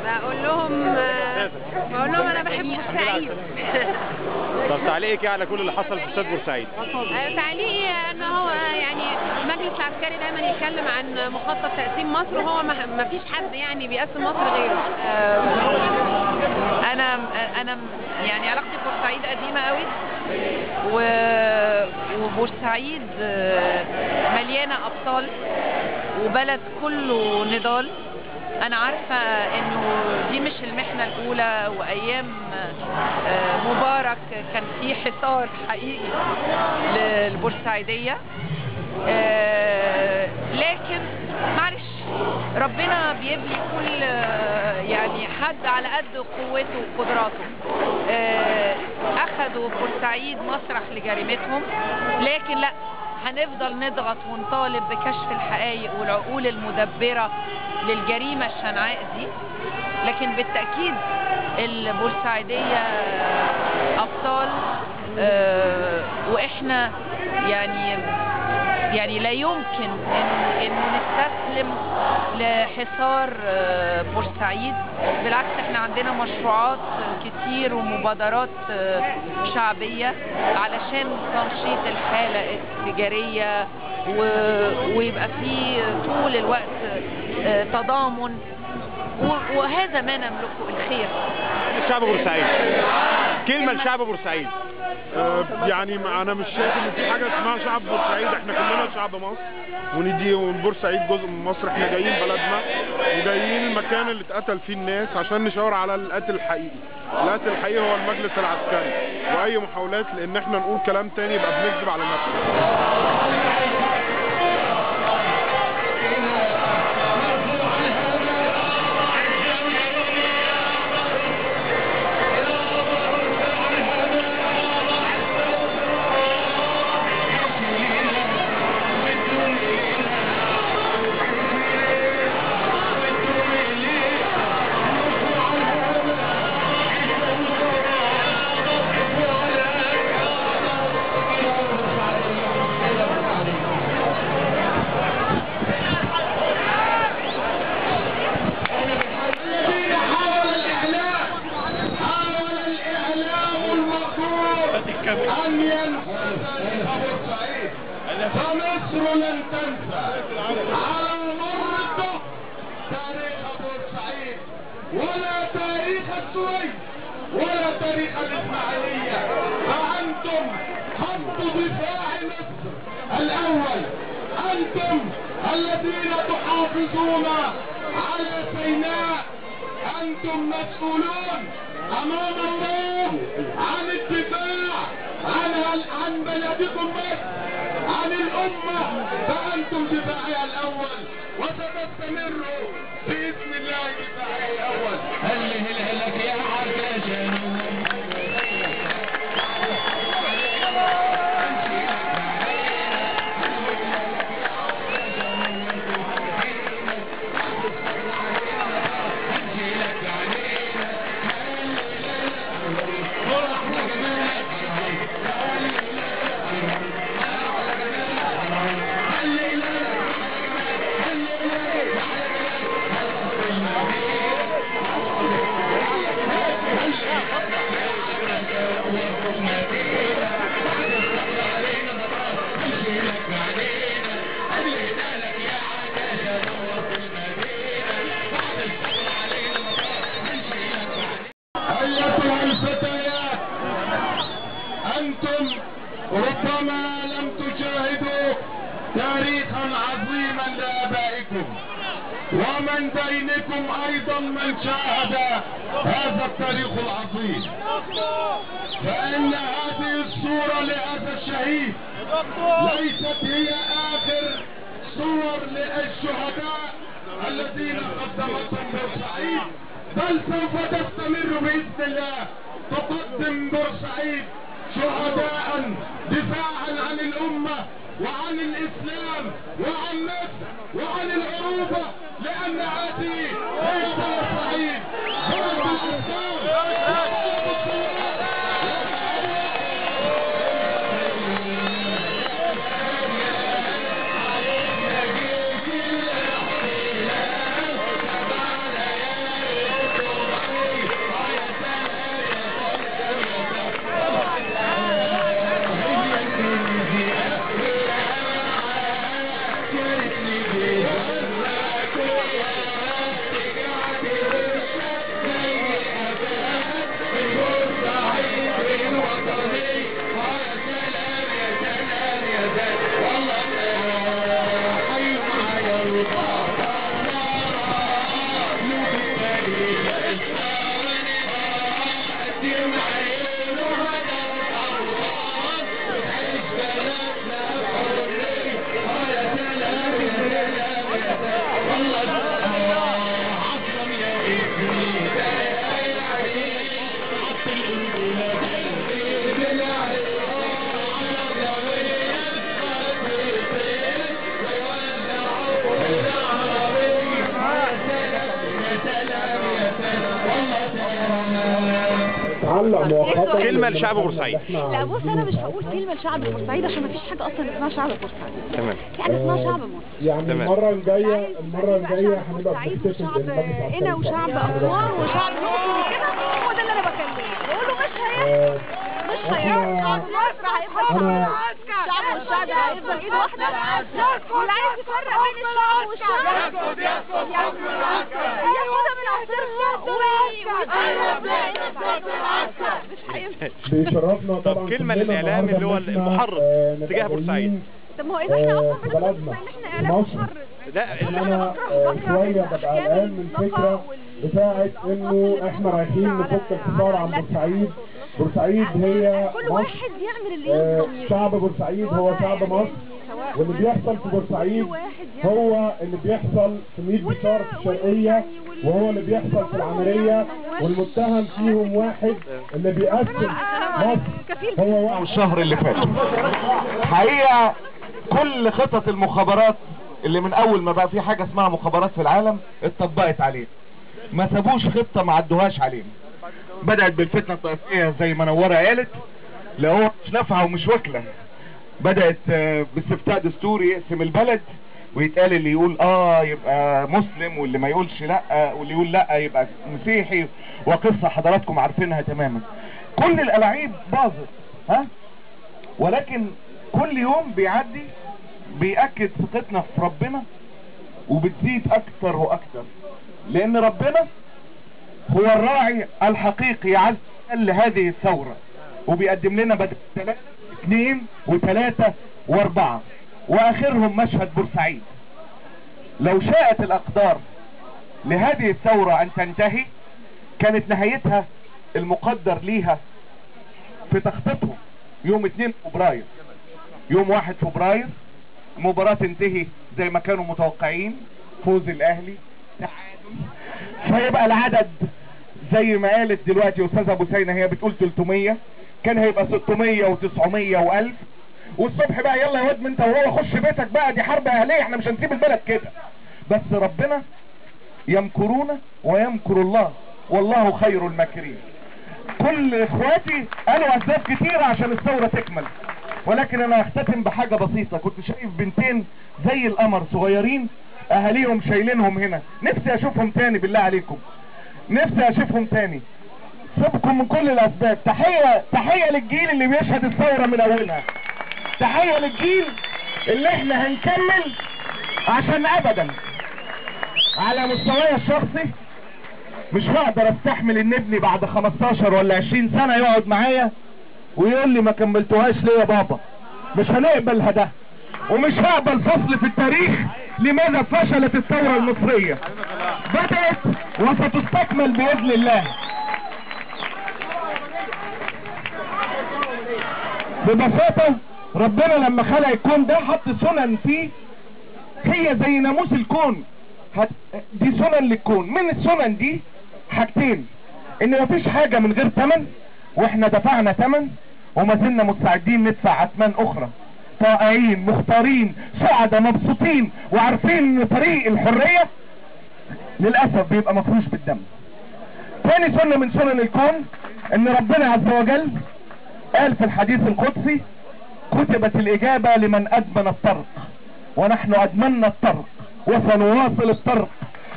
بقول لهم انا بحب بورسعيد. طب تعليقك ايه على كل اللي حصل في استاد بورسعيد؟ تعليقي ان هو يعني المجلس العسكري دايما يتكلم عن مخطط تقسيم مصر، وهو ما فيش حد يعني بيقسم مصر غيره. انا يعني علاقتي ببورسعيد قديمة قوي، وبورسعيد مليانة ابطال وبلد كله نضال. أنا عارفة إنه دي مش المحنة الأولى، وأيام مبارك كان في حصار حقيقي للبورسعيدية، لكن معلش ربنا بيبني كل يعني حد على قد قوته وقدراته. أخدوا بورسعيد مسرح لجريمتهم، لكن لا، هنفضل نضغط ونطالب بكشف الحقائق والعقول المدبرة للجريمة الشنعاء دي. لكن بالتأكيد البورسعيدية أبطال، وإحنا يعني لا يمكن إنه نستسلم لحصار بورسعيد. بالعكس إحنا عندنا مشروعات كتير ومبادرات شعبية علشان تنشيط الحالة التجارية، ويبقى في طول الوقت تضامن، وهذا ما نملكه الخير. الشعب بورسعيد، كلمة لشعب بورسعيد. يعني انا مش شايف ان في حاجة اسمها شعب بورسعيد، احنا كلنا شعب مصر، وندي بورسعيد جزء من مصر. احنا جايين بلدنا وجايين المكان اللي اتقتل فيه الناس عشان نشاور على القاتل الحقيقي. القاتل الحقيقي هو المجلس العسكري، واي محاولات لان احنا نقول كلام تاني يبقى بنكذب على نفسنا. أن ينسى تاريخ بورسعيد، فمصر لن تنسى على مر الدهر تاريخ بورسعيد، ولا تاريخ السويس، ولا تاريخ الإسماعيلية. فأنتم خط دفاع مصر الأول، أنتم الذين تحافظون على سيناء، أنتم مسؤولون أمام الله عن الدفاع عن بلدكم مصر، عن الأمة، فأنتم دفاعها الأول، وستستمروا بإذن الله دفاعها الأول. هل هلك يا عكاشة. أيتها الفتيات، أنتم ربما لم تشاهدوا تاريخا عظيما لآبائكم، ومن بينكم أيضا من شاهد هذا التاريخ العظيم، فإن هذه الصورة لهذا الشهيد ليست هي آخر صور للشهداء الذين قدمتهم بورسعيد، بل سوف تستمر بإذن الله تقدم بورسعيد شهداء دفاعا عن الأمة وعن الإسلام وعن مصر وعن العروبة، لأن هذه هي بورسعيد، بلد الأبطال وبلد الثوار. كلمة لشعب بورسعيد. لا بص، انا مش هقول كلمة لشعب بورسعيد عشان مفيش حاجة اصلا اسمها شعب بورسعيد. تمام. في حاجة اسمها شعب مصر. يعني المرة الجاية، المرة الجاية هنبقى بنحتفل شعب هنا وشعب اسوان وشعب الاقصر وكده. هو ده اللي انا بكلمه، بقول له مش هيحصل، مش هيحصل. شعب مصر هيفضل شعب، والشعب هيفضل ايد واحدة. واللي عايز يفرق بين الشعب والشعب ياخدها من عصيرها بيشرفنا طبعا. طب كلمة للإعلام اللي هو المحرض تجاه بورسعيد. طب ما هو إذا احنا أصلا بنقول إن احنا إعلام محرض. لا أنا شوية ببقى قلقان من الفكرة بتاعة إنه احنا رايحين نفك الحصار عن بورسعيد. بورسعيد هي كل واحد يعمل اللي يرضيه. شعب بورسعيد هو شعب مصر، واللي بيحصل في بورسعيد هو اللي بيحصل في ميت بشار في الشرقية، وهو اللي بيحصل في العملية، والمتهم فيهم واحد اللي بيقسم مصر هو واحد. الشهر اللي فات حقيقة كل خطط المخابرات اللي من اول ما بقى في حاجة اسمها مخابرات في العالم اتطبقت عليه، ما سابوش خطة ما عدوهاش علينا. بدأت بالفتنة الطائفية زي ما نورة قالت، لا هو مش نافعة ومش واكلة. بدأت باستفتاء دستوري يقسم البلد، ويتقال اللي يقول يبقى مسلم، واللي ما يقولش لا، واللي يقول لا يبقى مسيحي، وقصة حضراتكم عارفينها تماما. كل الألاعيب باظت، ها، ولكن كل يوم بيعدي بيأكد ثقتنا في ربنا وبتزيد أكتر وأكتر، لأن ربنا هو الراعي الحقيقي عز وجل لهذه الثورة، وبيقدم لنا بدل 3 2 و3 و4، واخرهم مشهد بورسعيد. لو شاءت الاقدار لهذه الثورة ان تنتهي كانت نهايتها المقدر ليها في تخطيطهم يوم 2 فبراير. يوم 1 فبراير المباراة تنتهي زي ما كانوا متوقعين، فوز الاهلي، تعادل، فيبقى العدد زي ما قالت دلوقتي استاذة ابو سينا، هي بتقول 300، كان هيبقى 600 و900 و1000. والصبح بقى يلا يا واد انت وهو خش بيتك بقى، دي حرب اهليه، احنا مش هنسيب البلد كده. بس ربنا يمكرون ويمكر الله، والله خير الماكرين. كل اخواتي قالوا اسباب كتيرة عشان الثورة تكمل، ولكن انا هختتم بحاجة بسيطة. كنت شايف بنتين زي القمر صغيرين اهاليهم شايلينهم هنا، نفسي اشوفهم تاني، بالله عليكم نفسي اشوفهم تاني. سيبكم من كل الاسباب. تحية، تحية للجيل اللي بيشهد الثورة من اولها، تحية للجيل اللي احنا هنكمل عشان ابدا. على مستواي الشخصي مش هقدر استحمل ان ابني بعد 15 ولا 20 سنة يقعد معايا ويقول لي ما كملتوهاش ليه يا بابا. مش هنقبل ده، ومش هقبل فصل في التاريخ لماذا فشلت الثورة المصرية. بدأت وستستكمل بإذن الله. ببساطة ربنا لما خلق الكون ده حط سنن فيه، هي زي ناموس الكون، دي سنن للكون. من السنن دي حاجتين، ان مفيش حاجة من غير ثمن، واحنا دفعنا ثمن وما زلنا مستعدين ندفع اثمان اخرى. طائعين مختارين سعداء مبسوطين، وعارفين ان طريق الحرية للأسف بيبقى مفروش بالدم. ثاني سنة من سنن الكون ان ربنا عز وجل قال في الحديث القدسي: كتبت الإجابة لمن أدمن الطرق، ونحن أدمنا الطرق وسنواصل الطرق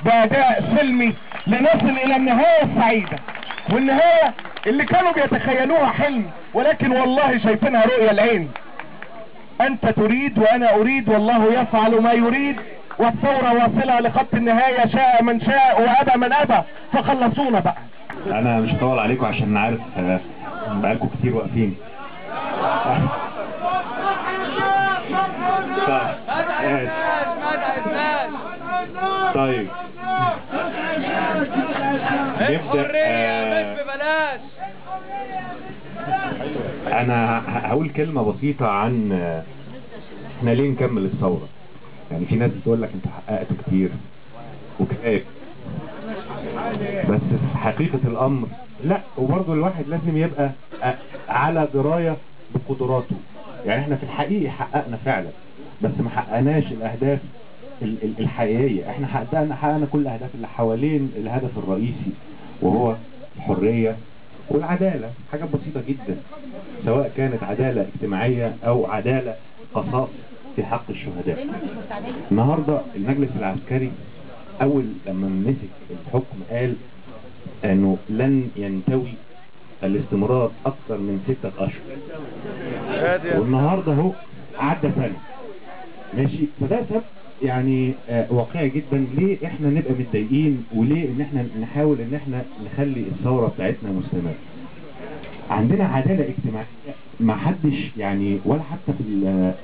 بأداء سلمي لنصل إلى النهاية السعيدة، والنهاية اللي كانوا بيتخيلوها حلم ولكن والله شايفينها رؤية العين. انت تريد وانا اريد والله يفعل ما يريد، والثورة واصلة لخط النهاية، شاء من شاء وابى من ابى، فخلصونا بقى. انا مش هطول عليكم عشان عارف بقالكم كتير واقفين. طيب نبدأ. انا هقول كلمة بسيطة عن احنا ليه نكمل الثورة. يعني في ناس بتقول لك انت حققت كتير وكفاية، بس في حقيقة الامر لا. وبرضه الواحد لازم يبقى على دراية بقدراته. يعني احنا في الحقيقة حققنا فعلا، بس ما حققناش الاهداف الحقيقية. احنا حققنا كل الاهداف اللي حوالين الهدف الرئيسي، وهو الحرية والعدالة. حاجة بسيطة جدا، سواء كانت عدالة اجتماعية او عدالة قصاص في حق الشهداء. النهاردة المجلس العسكري اول لما مسك الحكم قال انه لن ينتوي الاستمرار اكثر من 6 اشهر، والنهارده اهو عدى سنة ماشي. فده سبب يعني واقعي جدا ليه احنا نبقى متضايقين، وليه ان احنا نحاول ان احنا نخلي الثورة بتاعتنا مستمرة. عندنا عدالة اجتماعية ما حدش يعني، ولا حتى في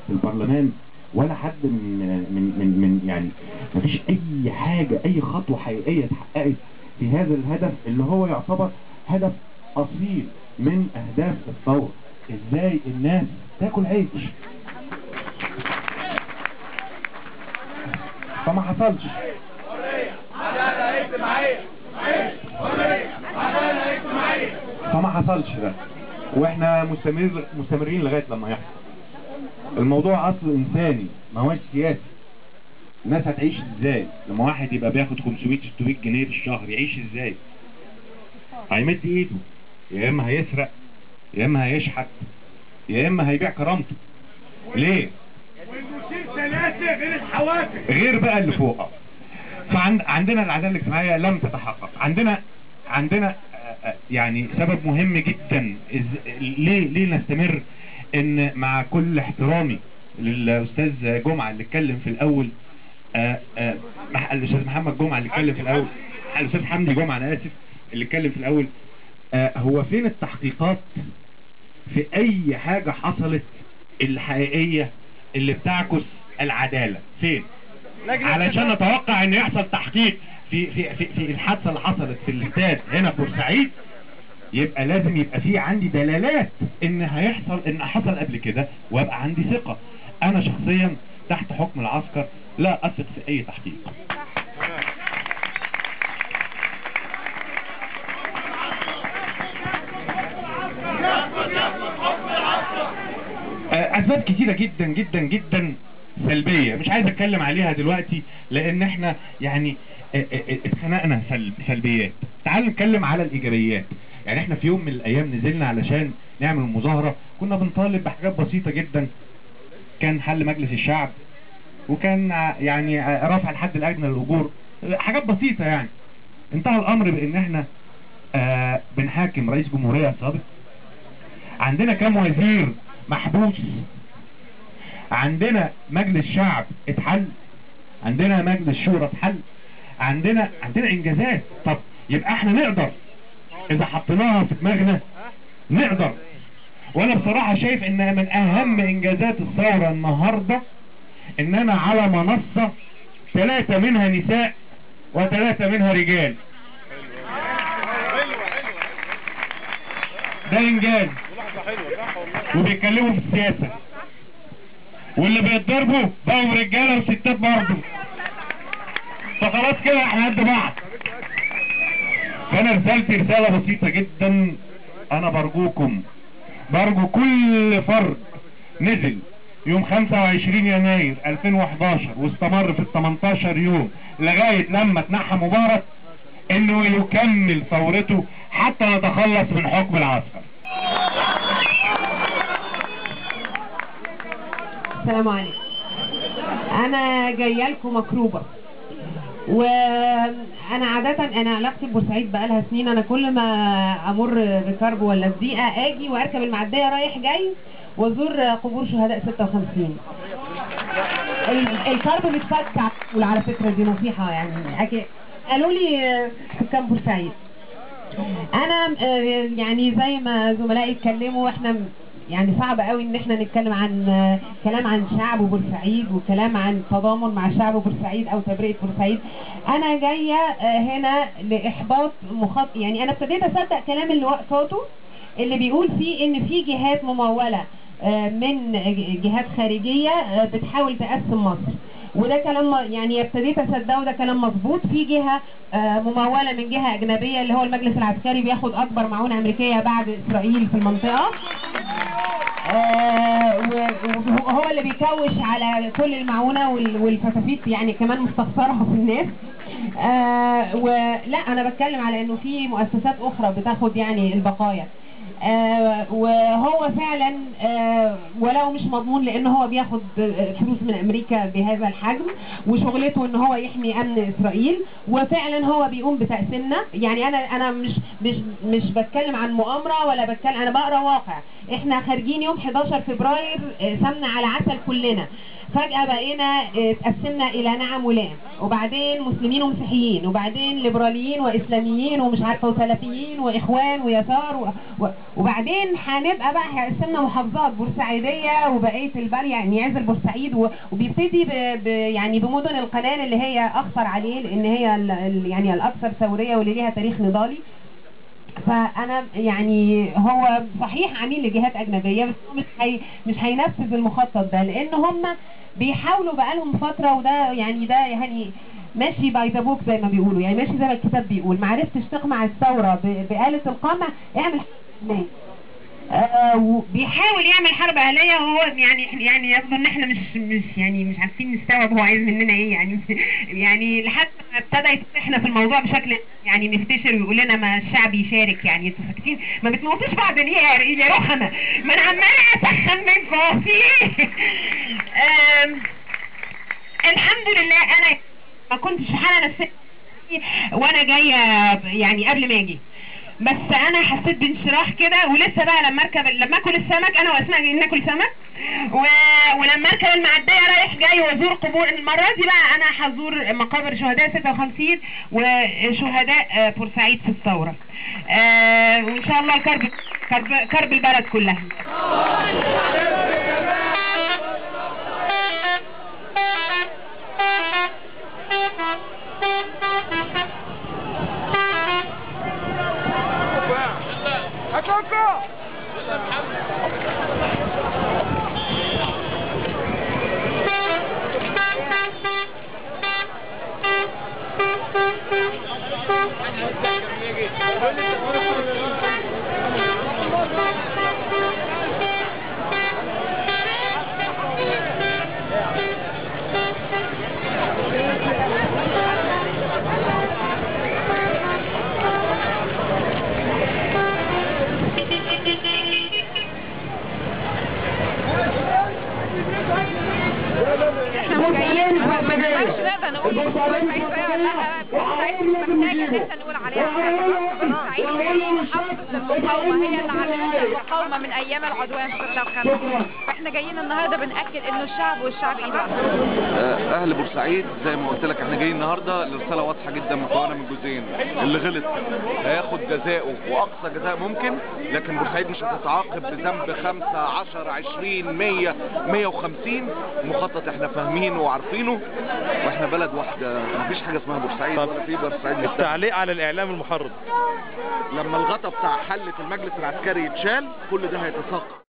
البرلمان، ولا حد من من من, من يعني ما فيش اي حاجة، اي خطوة حقيقية اتحققت في هذا الهدف اللي هو يعتبر هدف اصيل من اهداف الثورة. ازاي الناس تاكل عيش؟ فما حصلش. فما حصلش ده، واحنا مستمرين لغاية لما يحصل. الموضوع اصل انساني، ما هوش سياسي. الناس هتعيش ازاي لما واحد يبقى بياخد 500 600 جنيه في الشهر؟ يعيش ازاي؟ هيمد ايده، يا اما هيسرق، يا اما هيشحت، يا اما هيبيع كرامته. ليه؟ غير الحوافز، غير بقى اللي فوق. فعندنا العدالة الاجتماعية لم تتحقق. عندنا يعني سبب مهم جدا ليه نستمر. ان مع كل احترامي للاستاذ جمعه اللي اتكلم في الاول، الاستاذ محمد جمعه اللي اتكلم في الاول، الاستاذ حمدي جمعه انا اسف اللي اتكلم في الاول، هو فين التحقيقات في اي حاجة حصلت الحقيقية اللي بتعكس العدالة؟ فين؟ علشان نتوقع ان يحصل تحقيق في في في, في الحادثة اللي حصلت في الاستاد هنا في بورسعيد، يبقى لازم يبقى في عندي دلالات ان هيحصل، ان حصل قبل كده، وابقى عندي ثقة. انا شخصيا تحت حكم العسكر لا اثق في اي تحقيق. اسباب كتيرة جدا جدا جدا سلبية مش عايز اتكلم عليها دلوقتي، لان احنا يعني اتخنقنا سلبيات. تعالوا نتكلم على الايجابيات. يعني احنا في يوم من الايام نزلنا علشان نعمل مظاهرة، كنا بنطالب بحاجات بسيطة جدا. كان حل مجلس الشعب، وكان يعني رفع الحد الادنى للاجور، حاجات بسيطة يعني. انتهى الامر بان احنا بنحاكم رئيس جمهورية سابق، عندنا كام وزير محبوس، عندنا مجلس شعب اتحل، عندنا مجلس شورى اتحل، عندنا انجازات. طب يبقى احنا نقدر اذا حطيناها في دماغنا نقدر. وانا بصراحة شايف ان من اهم انجازات الثورة النهاردة ان انا على منصة 3 منها نساء و3 منها رجال. ده انجاز. وبيتكلموا في السياسة، واللي بيتضربوا بقوا رجالة وستات برضه. فخلاص كده احنا قد بعض. فانا رسالتي رسالة بسيطة جدا، انا برجوكم، برجو كل فرد نزل يوم 25 يناير 2011 واستمر في ال 18 يوم لغاية لما تنحى مبارك، انه يكمل ثورته حتى نتخلص من حكم العسكر. السلام عليكم. انا جاية لكم مكروبه، وانا عادة انا علاقتي ببورسعيد بقالها سنين. انا كل ما امر بكرب ولا بضيقه اجي واركب المعدية رايح جاي، وازور قبور شهداء 56. الكرب بيتفك، وعلى فكرة دي نصيحة يعني قالوا لي سكان بورسعيد. انا يعني زي ما زملائي اتكلموا، احنا يعني صعب قوي ان احنا نتكلم عن كلام عن شعب بورسعيد وكلام عن تضامن مع شعب بورسعيد او تبرئة بورسعيد. انا جاية هنا لاحباط مخطط، يعني انا ابتديت اصدق كلام اللواء صوته اللي بيقول فيه ان في جهات مموله من جهات خارجية بتحاول تقسم مصر، وده كلام يعني ابتديت اصدقه، ده كلام مظبوط. في جهة مموله من جهة اجنبية اللي هو المجلس العسكري، بياخد اكبر معونة امريكية بعد اسرائيل في المنطقة، وهو اللي بيكوش على كل المعونة والفتافيت، يعني كمان مستخسرها في الناس. ولا انا بتكلم على انه في مؤسسات اخرى بتاخد يعني البقايا، وهو فعلا ولو مش مضمون لان هو بياخد فلوس من امريكا بهذا الحجم، وشغلته ان هو يحمي امن اسرائيل، وفعلا هو بيقوم بتقسيمنا. يعني انا مش بتكلم عن مؤامرة ولا بتكلم، انا بقرا واقع. احنا خارجين يوم 11 فبراير سمنه على عسل كلنا، فجأة بقينا اتقسمنا إلى نعم ولا، وبعدين مسلمين ومسيحيين، وبعدين ليبراليين وإسلاميين ومش عارفة وسلفيين وإخوان ويسار وبعدين هنبقى بقى هيقسمنا محافظات بورسعيدية وبقية البر، يعني يعزل بورسعيد وبيبتدي يعني بمدن القنال اللي هي أخطر عليه لأن هي يعني الأكثر ثورية واللي ليها تاريخ نضالي. فأنا يعني هو صحيح عميل لجهات أجنبية، بس هو مش هينفذ المخطط ده، لأن هم بيحاولوا بقالهم فترة، وده يعني ده يعني ماشي by the book زي ما بيقولوا، يعني ماشي زي ما الكتاب بيقول. ما عرفتش تقمع الثورة بآلة القمع، اعمل حرب. وبيحاول يعمل حرب أهلية، وهو يعني يبدو ان احنا مش يعني مش عارفين نستوعب هو عايز مننا ايه يعني. يعني لحد ما ابتدى يفتحنا في الموضوع بشكل يعني نفتشر ويقول لنا ما الشعب يشارك، يعني انتوا ساكتين ما بتموتوش بعض ليه يا رخمة؟ ما انا عماله اسخن من فوق في ايه؟ الحمد لله انا ما كنتش في حاله نفسية وانا جاية يعني قبل ما اجي، بس انا حسيت بانشراح كده. ولسه بقى لما اركب، لما اكل السمك انا واسماء جايين ناكل سمك، ولما اركب المعدية رايح جاي وازور قبور. المرة دي بقى انا هزور مقابر شهداء 56 وشهداء بورسعيد في الثورة، وان شاء الله كرب كرب البلد كلها. المقاومة هي اللي علمتنا المقاومة من أيام العدوان في 56، فإحنا جايين النهارده بنأكد إنه الشعب والشعب إيده. أهل بورسعيد زي ما قلت لك إحنا جايين النهارده لرسالة واضحة جدا مكونة من جزئين، اللي غلط هياخد جزاؤه وأقصى جزاء ممكن، لكن بورسعيد مش هتتعاقب بذنب 5 10 20 100 150. مخطط إحنا فاهمينه وعارفينه، وإحنا بلد واحدة، مفيش حاجة اسمها بورسعيد ولا في بورسعيد. التعليق على الإعلام المحرض لما الغطا بتاع حلة المجلس العسكري يتشال كل ده هيتساقط.